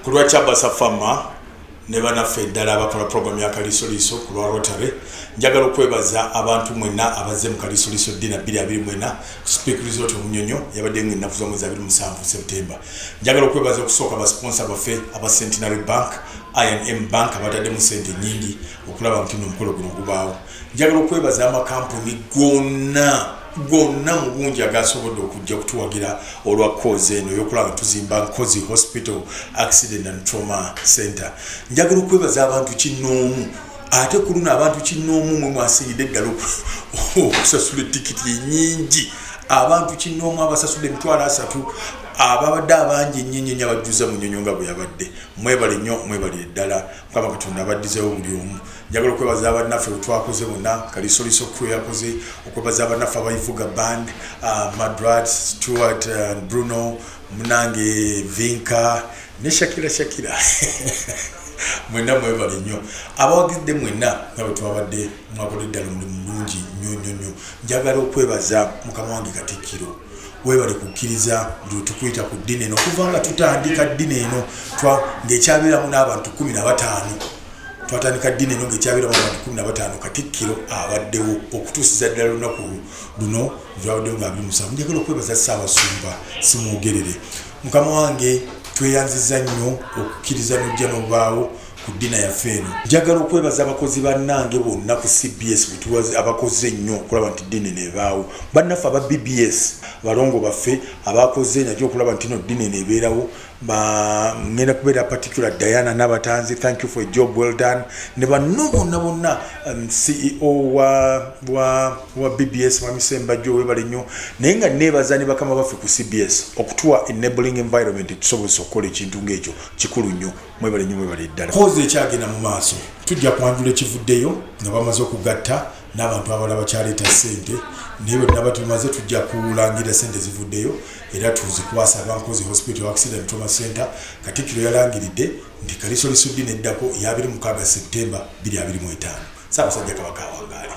Ku lwa Kyabasa Fama ne banaffe eddala abakola program ya Kaliisoliiso ku lwa Rotary, njagala okwebaza abantu mwenna abazze mu Kaliisoliiso Dinner 2024 ku Speke Resort Omunyonyo, yabadde nga ennaku z'omwezi 27 September. Njagala okwebaza okusooka basponsor baffe aba Centenary Bank, I&M Bank, abataddemu sente nyingi okulaba nti omukolo guno gubaawo. Njagala okwebaza amakampuni gonna gonna mu bungi agasobodde okujja okutuwagira olwa cause eno eyokulaba nga tuzimba Nkozi Hospital Accident and Trauma Center. Njagala okwebaza abantu kinnoomu, ate ku luno abantu kinnoomu mwe mwasingidde ddala okusasula etikiti enyingi. Abantu kinnoomu abasasudde 30,000, ababadde abangi ennyo ennyo ennyo, abajjuza mu Nnyonyo nga bwe yabadde. Mwebale nnyo, mwebalire ddala. Mukama Katonda abaddizewo buli omu. Njagala okwebaza abannaffe bwe bonna Kalisoliso crew yakoze, okwebaza abannaffe abayivuga band, Madrat, Stuart and Bruno, munange Vinka ne Shakira. Shakira, mwenna mwebale nnyo. Abawagidde mwenna nga bwe twabadde, mwakola eddala omulimu mulungi nnyo nnyo nnyo. Njagala okwebaza mukama wange Katikkiro, webale kukkiriza buli wetukuyita ku dinner eno. Okuva nga tutandika dinner eno ng'ekyabeeramu n'abantu 15, twatandika dinner eno ng'ekyabeeramu abantu 15, Katikkiro abaddewo okutuusiza ddala lunaku luno lwabaddewo nga 27. Njagala okwebaza Ssaabasumba Simwogerere. Mukama wange, tweyanziza nnyo okukkiriza n'ojja n'obaawo ku dinner yaffe eno. Njagala okwebaza abakozi bannange bonna ku CBS abakoze ennyo okulaba nti dinner eno ebaawo, bannaffe aba BBS, balongo baffe abakoze nakyo okulaba nti no dinner eno ebeerawo. Ngenda kubeera particular Diana Nabatanzi, thank you for a job well done, ne banno bonna bonna, CEO wa BBS, Mwami Sembajjo, webale nnyo. Naye nga neebaza ne bakama baffe ku CBS okutuwa enabling environment etusobozesa okukola ekintu ng'ekyo. Kikulu nnyo, mwebale nnyo, mwebale ddala. Cause ekyagenda mu maaso, tujja kwanjula ekivuddeyo nga bamaze okugatta n'abantu abalala bakyaleeta ssente, naye bwe tunaba tumaze tujja kulangira ssente zivuddeyo era tuzikwasa aba Nkozi Hospital Accident Trauma Center. Katikkiro yalangiridde nti Kalisoliso dinner eddako ya 26 Septemba 2025. Ssaabasajja Kabaka awangaale.